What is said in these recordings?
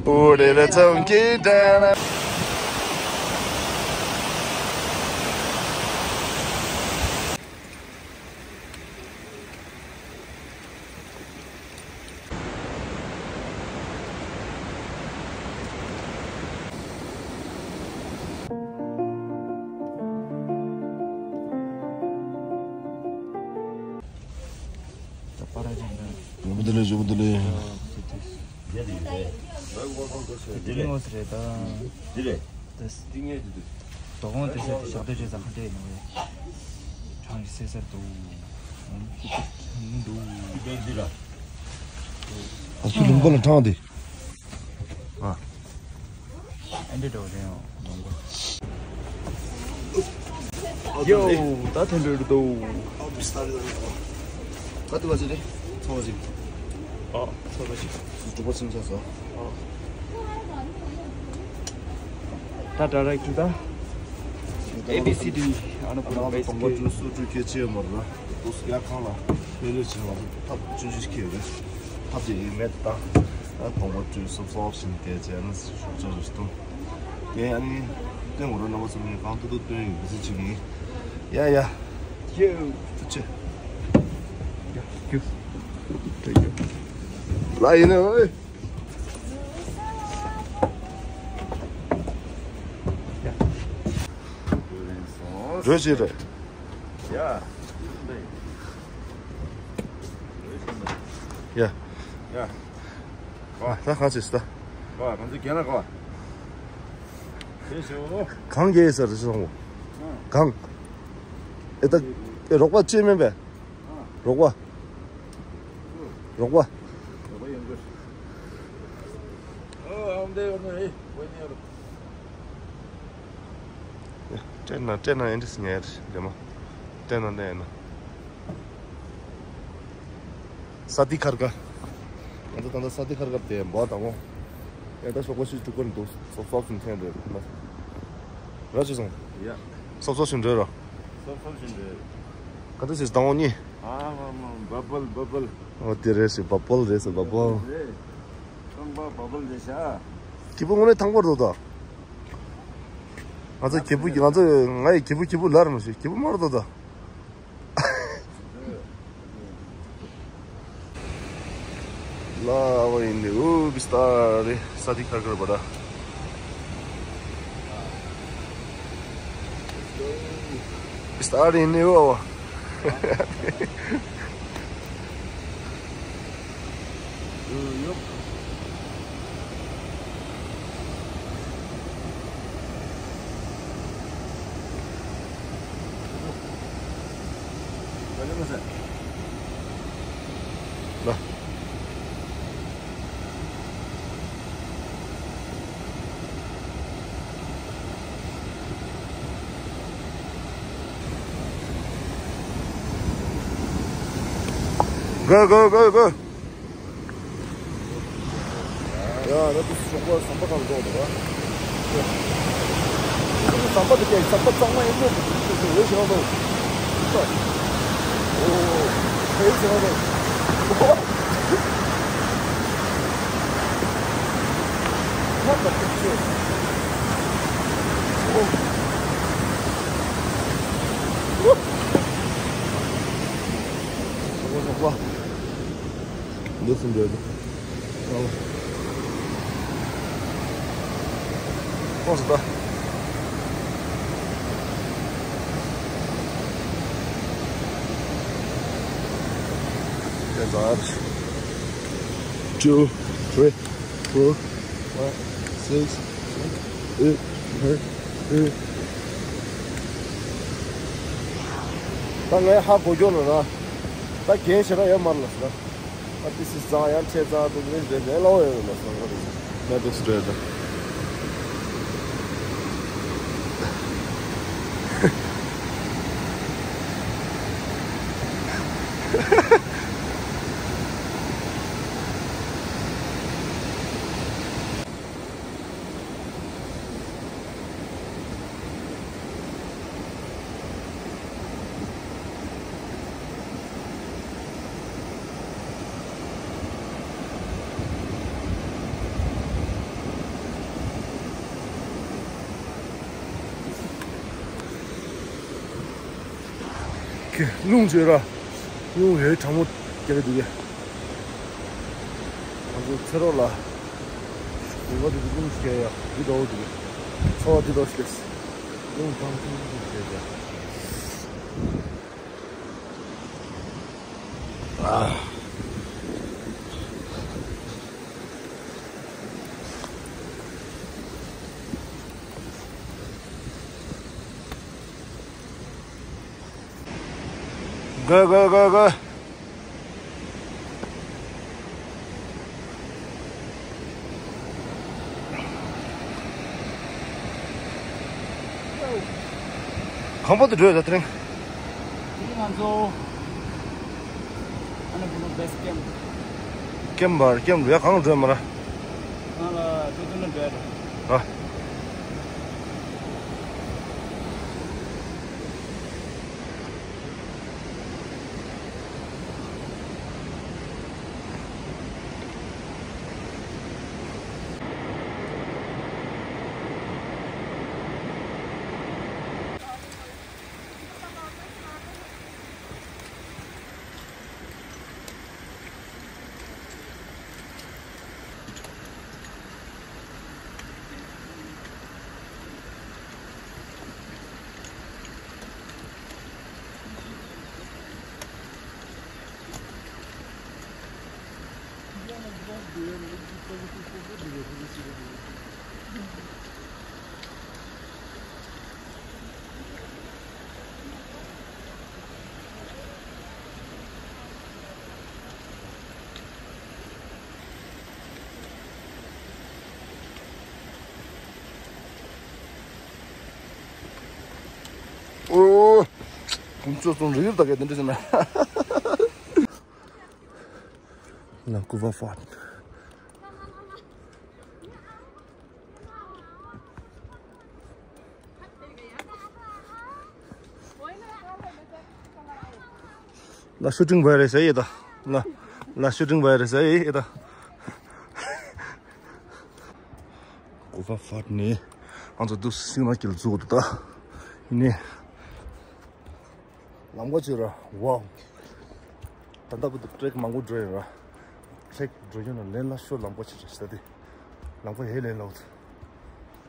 우리를 통기다나 주부들이 Yo, tá tendo do. Quanto vai ser? 서버지. 서버지. 두번 쳤어. 다 다라이트다. ABCD 하나 보러 가서 뭐 주스 주케치 뭐라. 도스 약하나. 내려 지금 탑 준비 시켜야 돼. 탑지 냈다. 아 동거 주스 소스 게제는 저저도. 예 아니 그냥 오늘 넘어서 그냥 카운트도 때 무슨 지기. 야야. 요. 좋지. 야. 큐. 라인은 ơi rửa gì rồi yeah yeah yeah qua 다 같이 있어 와 먼저 기나 가 계셔 강계에서 저거 강 일단 로과 찌면 배 로과 로과 trên này đi nhẹ được không? Trên này nè. Sadi karga. Anh ta sadi karga thì bao tao. Em ta số có sự tukun dos, số số phim thêm được. Rồi chứ không? Yeah. Số số phim rồi. Số phim rồi. Cái đó là tao nhỉ? Bubble. 어디 레스 버블 레스 버블. 네. 버블 레스야. 기분 오늘 당버도다. 아저 기분 아저 아이 기분 라르면서 기분 말도다. ला वही वो बिस्तारे शादी कर बड़ा बिस्तारे इन्हें वो Go. 야, 너도 저거 삼박하고 넣어봐. 삼박 이렇게 삼박 장만 있는 왜 저러고? 오, 왜 저러고? 맞다, 그치? 저거. 넣었으면 돼야지. 고맙습니다. Exato. 2, 3, 4, 5, 6, 7, 8, 9. 땅에 하 보존을 딱 괜찮아 요 말랐어. This is Zion, Cheza, the Windows, hello, that is good. 오케이 룽주라 룽회 잘못 되게 되게 아주 새로라 이거 좀 시켜요 이거 어디 어디도 시켰어 룽 방송 좀 아 go 컴포트 줘야 되더니 이만소 하나 보는 베스트 캠 왜 강을 줘 말아 하나 두두는 돼야 돼 아 오, 좀 리얼다 했는데 나 구바 파. 나 슈팅 바이러스 이다. 나 슈팅 바이러스 이다. 구바 파니. 안저 두 시마킬 주고다. 이네. 람고지라. 와우. 단다부터 트랙 망고 드라이버. 트랙 드라이버는 렌라 쇼 람고지 스타디. 람고 헬렌라우드.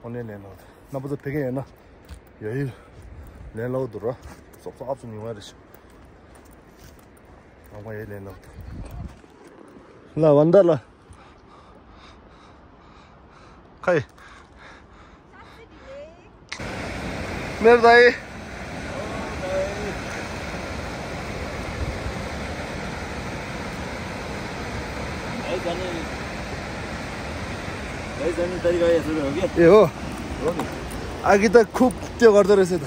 오늘 렌라우드. 나부터 베게나. 여기 렌라우드라. 쏙쏙 앞서 미와르시. 람고 헬렌라우드. 라 완달라. 카이. 메르다이. ऐसा तरीका ये शुरू हो गया ये हो आगे तक खूब त्यो गर्दै रहेछ त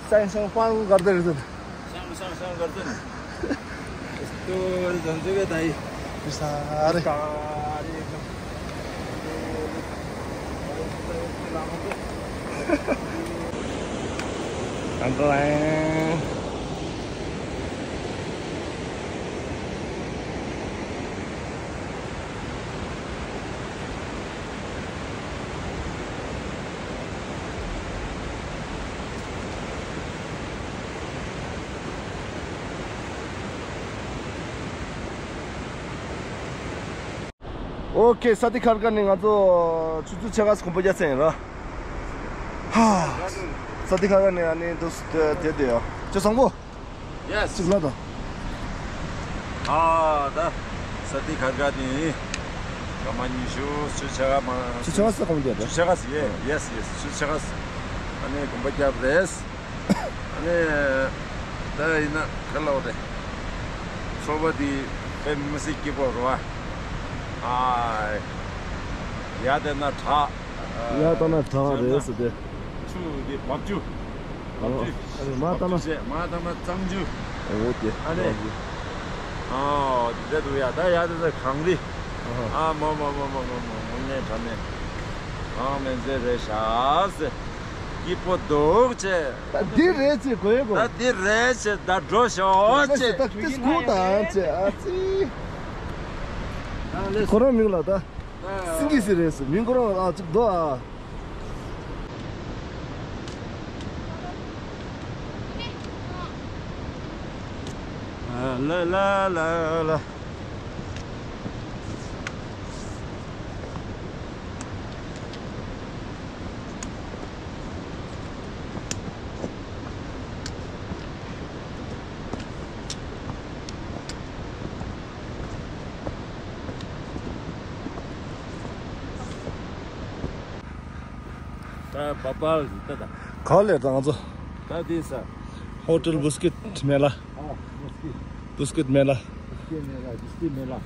साइन्ससँग पाल गर्दै रहेछ त सानो गर्छ नि यस्तो झन्झुकै दाइ सारै 오케이 사디 칼가닝 아주 주주차 가서 공부했어요. 하. 사디 칼가닝 아니 도스 되대요. 저 상부. 예스. 지금라다. 아, 다 사디 칼가닝 가만히 주차가 주차 가서 가면 돼요. 주차 가서 예. 예스. 주차 가서 아니 공부했어요. 아니 다이나 칼라오데. 소바디 뮤직 기보로 와. 아, 야데나 타. 야다나 타레스 데. 추디 밥주. 아니 마다나. 마다나 장주. 어디? 아니. 데도야. 다 야데서 강리. 아, 뭐네 전에. menze 샤스. 기포도체. 디레체 고예고. 다 디레체 다 조쇼체. 딱 스쿠다체 아치. 그런 민글라다. 승기스레스 민그로 아 너. la la la la. 다 바발 있다. 갈래 당아서 다 됐어. 호텔 비스킷 메라. 비스킷 메라. 비스킷 메라.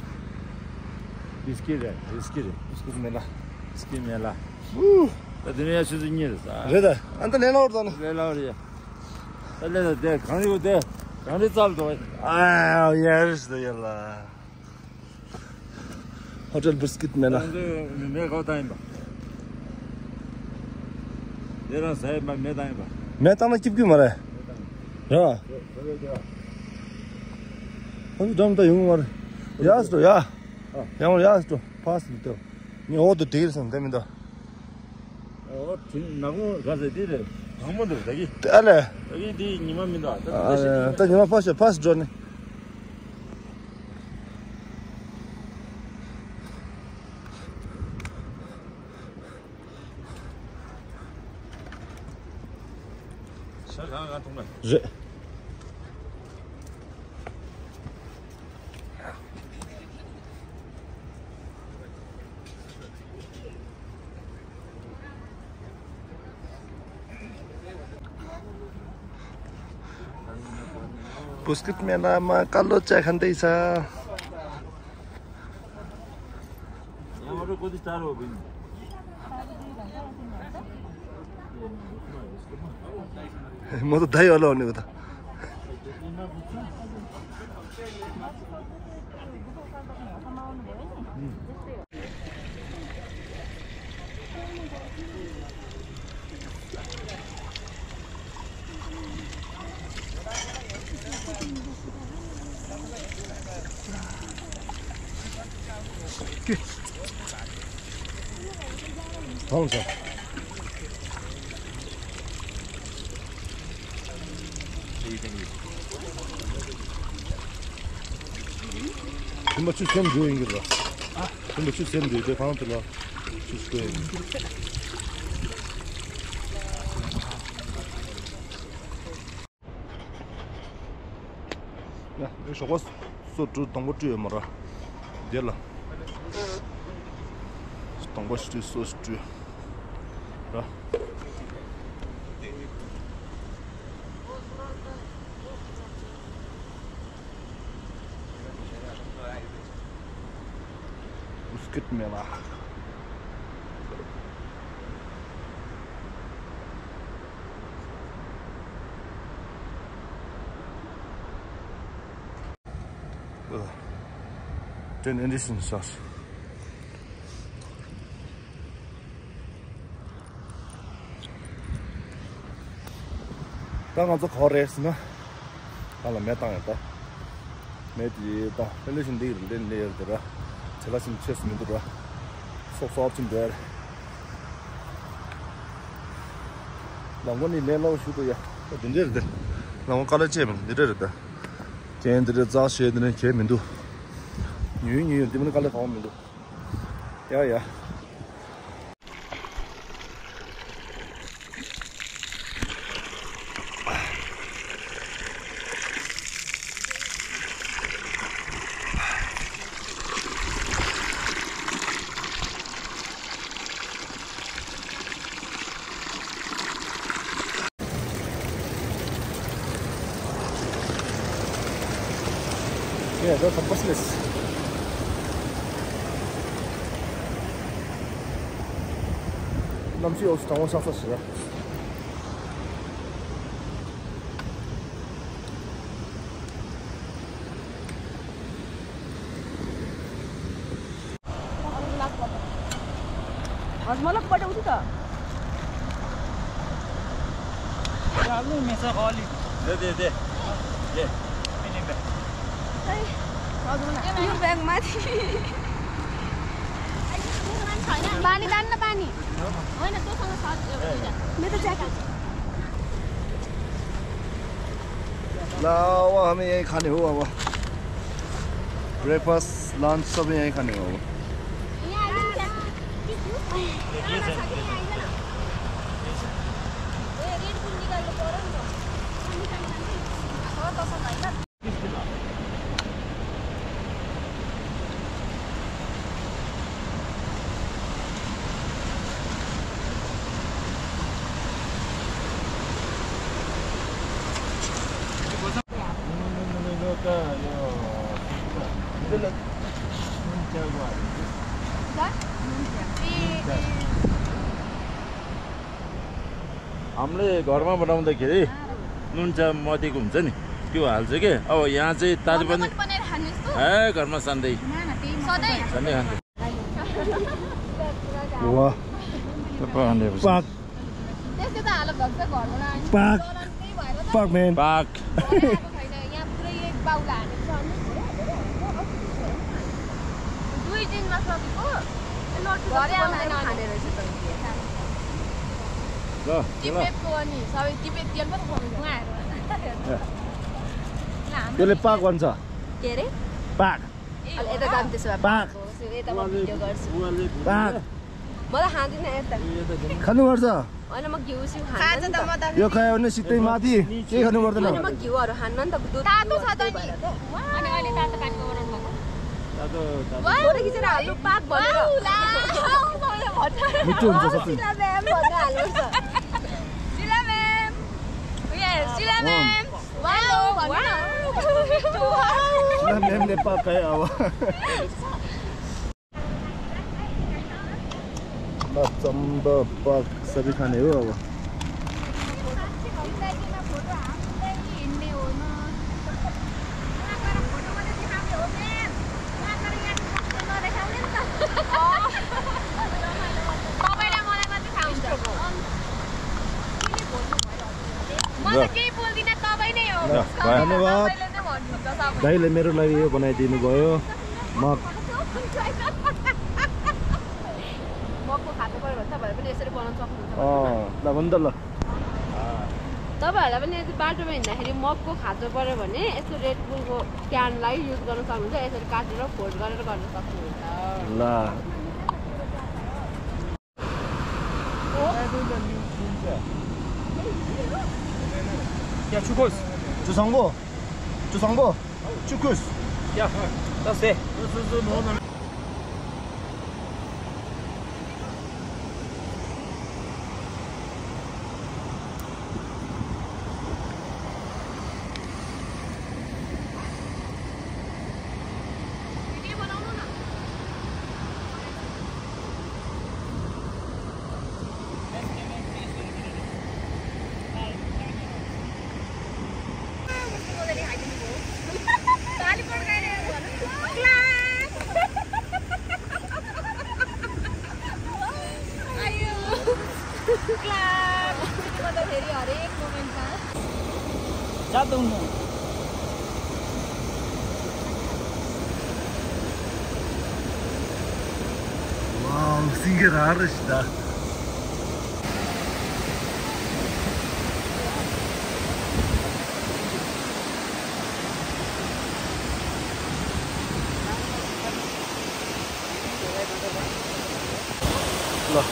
다 드네야 수준이야. 레다. 안타 내나 오르다나. 벨라우리야. 달래다 대 강리고 대. 강리 쌀도. 아, 예스다 열라. 호텔 비스킷 메라. 내가 다임 봐. 내가 사이만 매다임 봐. 메타나 깊게 말해. 야. 아니 담다 영어 말해. 야스도 야. 영어 야스도 파스도. 니 어디 되겠어 됩니다. 나고 가서 뒤에 방문도 되기. 알래. 여기 뒤 니만 민다. 아, 딱 니만 파스 존네. 샤가가 동네. 제. Biscuit मेलामा कालो चिया खाँदैछ यहाँबाट कति टाढो हो बहिनी म त दाइ होला भनेको त Vamos lá. Como tu sempre viu ainda? Ah, como tu sempre viu? Eu falo pela. Tu escolhe. 야, 여기 저거 소주 동거주에 뭐라? 될라. 동거주 소주. 라. 비스킷 메라. Den edition sauce. đang có khó rẻ nữa, đó là mấy tăng đó, mấy gì đó, cái lịch đi lên đây rồi đó, chỉ là xin chết mình rồi, sốt trên đây, làm cái này lên lâu chút rồi, cái đến đây rồi, làm cái này chế mình đến đây rồi, trên đây giá xe này chế mình đủ, nhiều thì mình cái này không mình đủ, ya. Yeah, that's a bustless. 남시 어디서 당원 샀었어요? आज मलाई पठाउँछु त आफ्नो मेसा अलि they यो bag माथि पानी दान न पानी होइन तँसँग छ मेरो ज्याकेट ल अब हामी यही खाने हो अब ब्रेकफास्ट लन्च सबै यहीँ खाने हो हामीले घरमा बनाउँदाखेरि नुन चा मदिएको हुन्छ नि त्यो हाल्छ के अब यहाँ चाहिँ तातो पनि घरमा सधैँ खान्छ वाह पाक पाक मेन पाक त्यसले पाक भन्छ के अरे पाक यता जानु त्यसो भए पाक यता म भिडियो गर्छु पाक मलाई खाँदिन यता खानुपर्छ होइन म घिउ सिउ खान्छु यो खायो भने सिधै माथि केही खानु पर्दैन म घिउहरू खान्न नि त दुध तातो छ त नि अनि अहिले तातो पानीको बनाउनु भएको फोटो खिचेर हाल्नु पाक भनेर मिठो हुन्छ सबै शिला म्याम भन्ने हाल्नुपर्छ शिला म्याम यस शिला म्याम वाउ शिला म्यामले पाक खायो अब चम्ब पाक सबै खाने हो अब धन्यवाद दाइले मेरो लागि यो बनाइदिनु भयो मकको खानु पर्यो भने तपाईँहरू पनि यसरी बनाउन सक्नुहुन्छ ल भन त ल तपाईँहरूलाई पनि यदि बाटोमा हिँड्दाखेरि मकको खाँचो पर्यो भने यस्तो रेड बुलको क्यानलाई युज गर्न सक्नुहुन्छ यसरी काटेर फोल्ड गरेर गर्न सक्नुहुन्छ ल 야 추코스 주성보 추쿠스 야 따세 Wow, singer harus dah. Loh.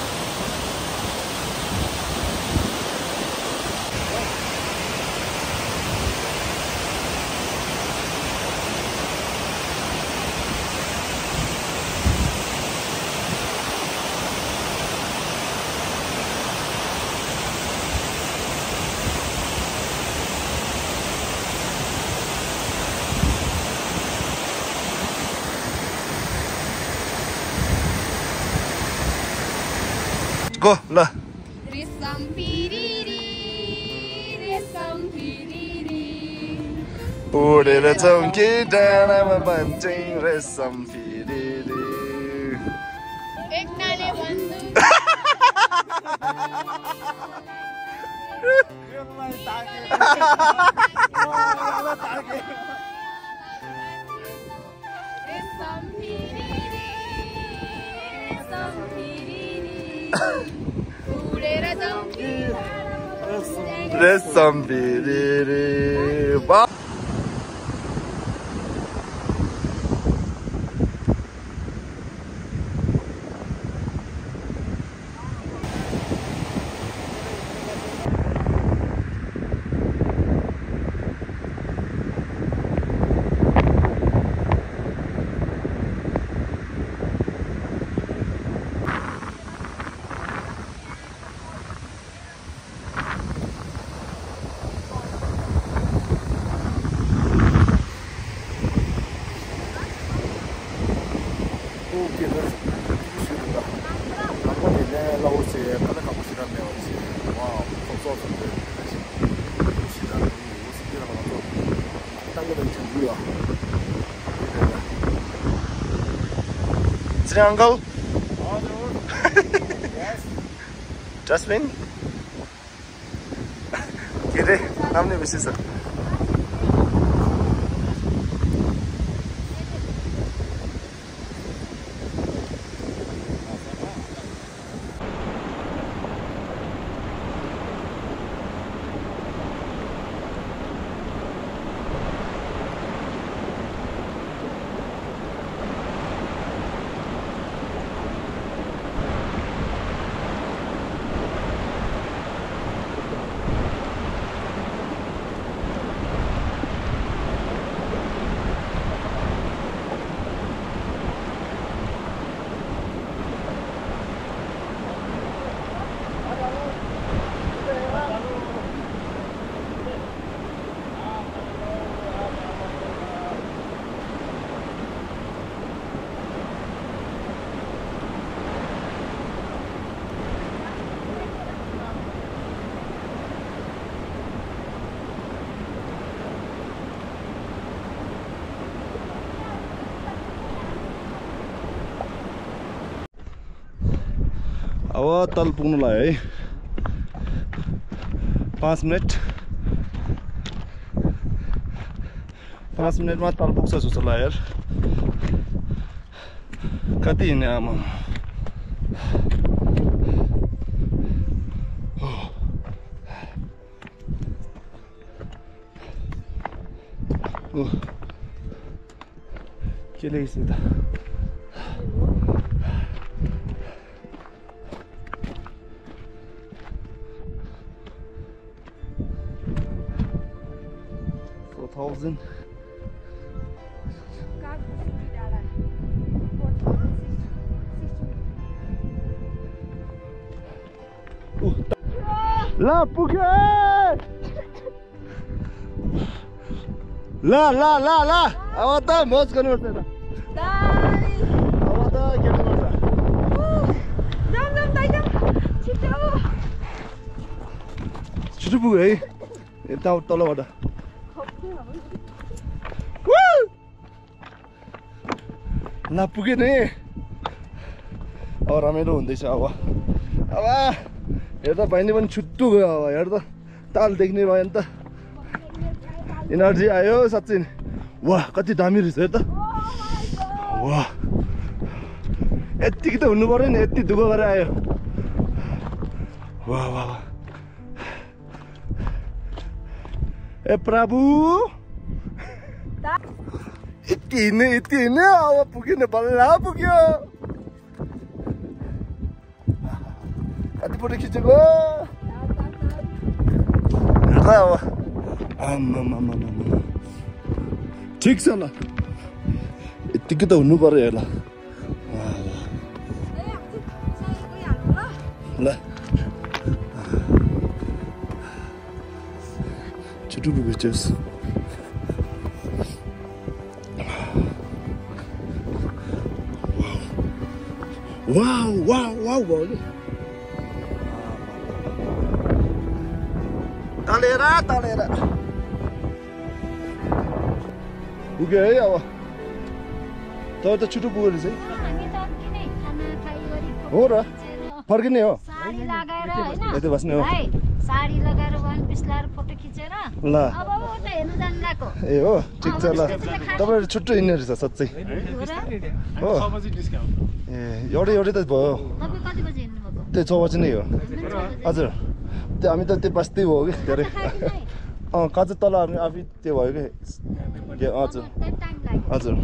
Go, lah. Resam piriri, resam piriri. Udah congki dalam pancing resam piriri. Eknale bandu. Resam piriri, resam piriri. Resam piriri. Bah. Uncle? Jasmine? Kira, namanya bersih sah. अब तल पुग्नुलाई है 5 minute 5 मिनटमा तल पुग्छ जस्तो लाग्यो यार कति हिँड्ने आमा के लेखेछ त ला पुगे ला ला ला ला अब त मोज गर्नुपर्छ त अब त के गर्नुपर्छ जाम जाम दाइजाम छिटो छिटो पुग्यो है यता तलबाट ला पुगे नि अब रमाइलो हुँदैछ अब हेर्दा बहिनी पनि छुट्टु गयो अब हेर्दा ताल देख्ने भयो नि त एनर्जी आयो साँच्चै वाह कति दामी रहेछ है त वाह यतिकै त हुनु पर्यो नि यति दुःख गरेर आयो वाह वाह ए प्रभु यति हिँड्ने अब पुग्यो नि बल्ल पुग्यो कति फोटो खिचेको हेर्दा अब ठिक छ ल यतिकै त हुनु पर्यो हेर ल छिटो पुगेछस् वाउ वाउ वाउ भयो नि तलेर पुग्यो है अब तपाईँ त छिटो पुग्यो रहेछ है हो र फर्किने हो यतै बस्ने हो साडी लगाएर वान पिस लाएर फोटो खिचेर ल अब उता हेर्नु जानु लाग्यो ए हो ठिक छ ल तपाईहरु छिटो हिँड्ने रहेछ सच्चै हो ए एउटै त भयो तपाई कति बजे हिँड्नु भएको त्यही 6 बजे नै हो हजुर त्यो हामी त त्यो बस्दै भयो कि धेरै काजु तल हामी आफै त्यो भयो कि हजुर हजुर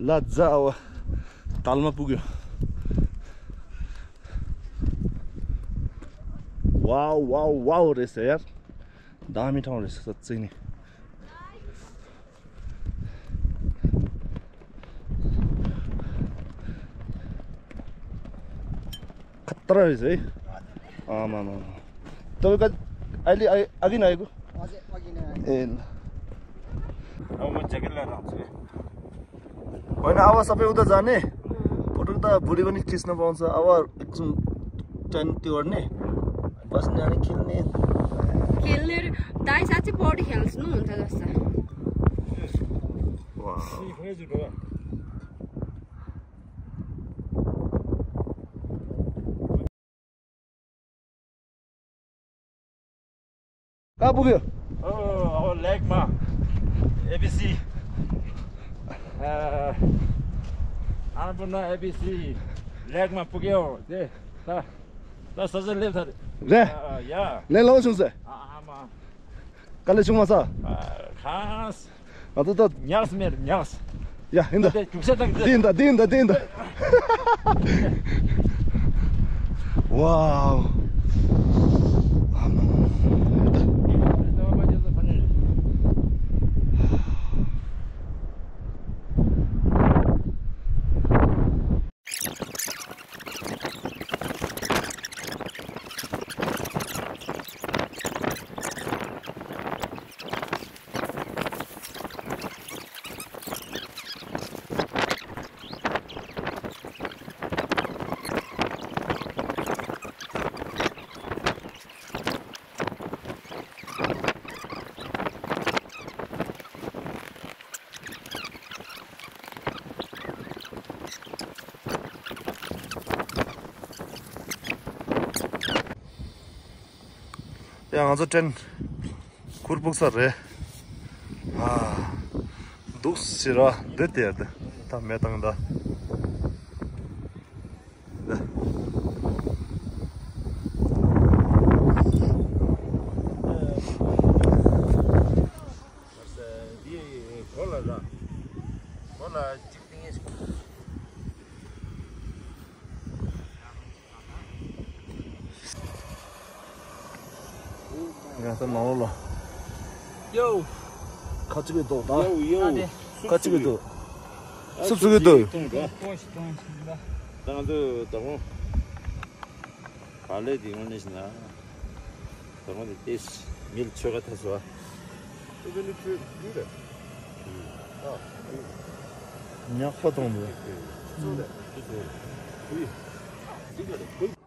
लज्जा अब तालमा पुग्यो वाउ वाउ वाउ रहेछ यार दामी ठाउँ रहेछ साँच्चै नि खतरा रहेछ है आमामा तपाईको अहिले अघि नआएको ए अब म ज्याकेट लिएर आउँछु होइन अब सबै उता जाने फोटो त भुँडी पनि खिच्न पाउँछ अब एकछिन चाहिँ त्यो गर्ने बस्ने अनि खेल्ने दाइ साँच्चै बढी खेल्नुहुन्छ जस्तो कहाँ पुग्यो अब लेकमा एबिसी अन्नपूर्ण एबिसी लेकमा पुग्यो त सजिलै छ रे या ले लो छु आमा कले छु मसा खास अतो त न्यास मेर न्यास या हिँड्दा दिन्दा वाउ यहाँ चाहिँ ट्रेन कुर्पुग्छ रे दुस्सिर देते हेर्दा त मेतङदा यहाँ त नहोला यो 같이 또 나. 요 같이 또. 습속에 또. 당도 당고 발레 디모네스나 당고 데스 밀초 같아서 와 이거는 그래. 아. 냐 화동도. 이거